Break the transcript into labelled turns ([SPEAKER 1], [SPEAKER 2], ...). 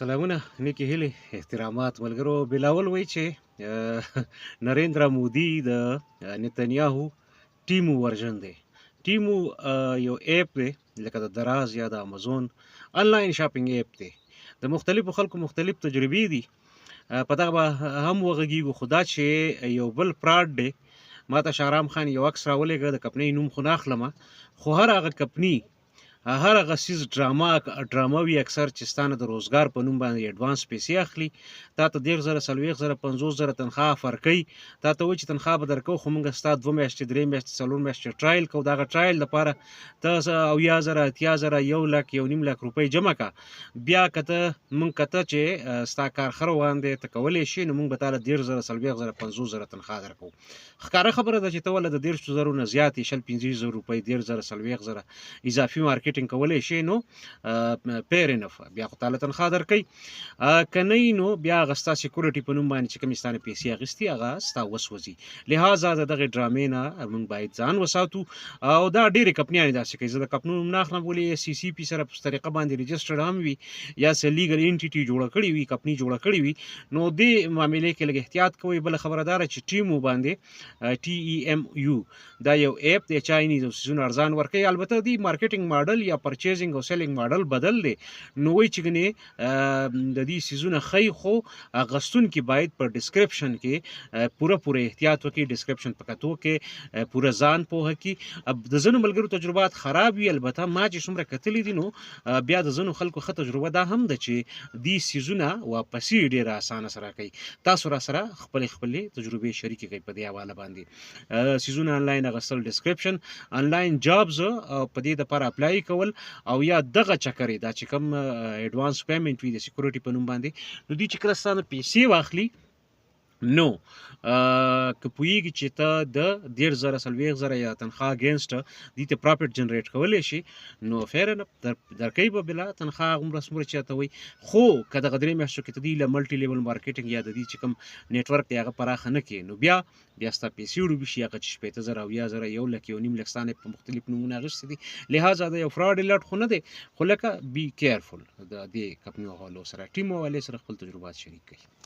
[SPEAKER 1] سلامونه، نیکې هیلې، احترامات. ملګرو، بلاول وایي چې نریندرا مودي د نتنیاهو ټیمو ورژن دی. ټیمو یو app دی، لکه د دراز یا د امازون آنلاین شاپینګ app دی. د مختلفو خلکو مختلف تجربې دي، په دغه به هم وغږیږو. خو دا چې یو بل fraud دی، ما ته شهرام خان یو عکس راولېږه، د کمپنۍ نوم خو نه اخلم، خو هر هغه کمپني، هر هغه څیز ډرامه ډرامه وي اکثر چې ستا نه د روزګار په نوم باندې advance پیسې اخلي. تا ته 30,000، 40,000، 50,000 تنخواه offer کوي. تا ته وایي چې تنخواه به درکوو، خو موږ ستا 2 میاشتې، 3 میاشتې، 4 میاشتې trial کوو. د هغه trial دپاره ته 70,000، 80,000، 1 لک، 1.5 لک روپۍ جمع کا. بیا که ته موږ کته چې ستا کار ښه روان دی، ته کولی شې، نو موږ به تاله 30,000، 40,000، 50,000 تنخواه درکوو. ښکاره خبره ده چې ته وله د 30,000 نه زیاتې 20، 25,000 روپۍ، 30,000، 40,000 اضافي marketing کولی شې، نو fair enough، بیا خو تاله تنخواه درکوي. که نه نو بیا هغه ستا security په نوم باندې چې کومې ستا نه پیسې اخیستي، هغه ستا وسوځي. لهذا د دغې ډرامې نه موږ باید ځان وساتو او دا ډېرې کمپنیانې داسې کوي. زه د کمپنو نوم نه اخلم، ولې SECP سره په طریقه باندې registered هم وي یا څه legal entity جوړه کړې وي، کمپني جوړه کړې وي، نو دې معاملې کې لږ احتیاط کوئ. بله خبره دا ده چې ټیمو باندې، TEMU، دا یو app دی، Chinese او څیزونه ارزان ورکوي. البته دی marketing model یا purchasing او selling model بدل دی، نو وایي چې ګنې د دې څیزونه ښیي، خو اخیستونکي باید په description کې پوره پوره احتیاط وکړي، description په کتو کې پوره ځان پوهه کړي. د ځینو ملګرو تجربات خراب وي، البته ما چې څومره کتلي دي، نو بیا د ځینو خلکو ښه تجربه دا هم ده چې دې څیزونه واپسي ډېره اسانه سره کوي. تاسو را سره خپلې خپلې تجربې شریکې کړئ په دې حواله باندې. څیزونه آنلاین اخیستل، description، online jobs په دې دپاره apply کول او یا دغه چکرې دا چې کوم advance payment وي د security په نوم باندې، نو دوی چې کله ستا نه پیسې واخلي، نو که پوهېږي چې ته د 30,000، 40,000 یا تنخواه against دې ته profit generate کولی شي، نو fair enough، درکوي به بلا تنخواه هغومره څومره چې راته وایي. خو که دغه 3 میاشتو کې ته دوی له multi level marketing یا د دې چې کوم network دی هغه پراخه نه کړې، نو بیا ستا پیسې ډوبې شي، هغه چې 60,000، 70,000، 1 لک، 1.5 لک ستا نه په مختلف نومونه اخیستي دي. لهذا دا یو fraud alert خو نه دی، خو لکه be careful د دې کمپنیو حوالو سره، ټیم حوالې سره خپل تجربات شریک کړئ.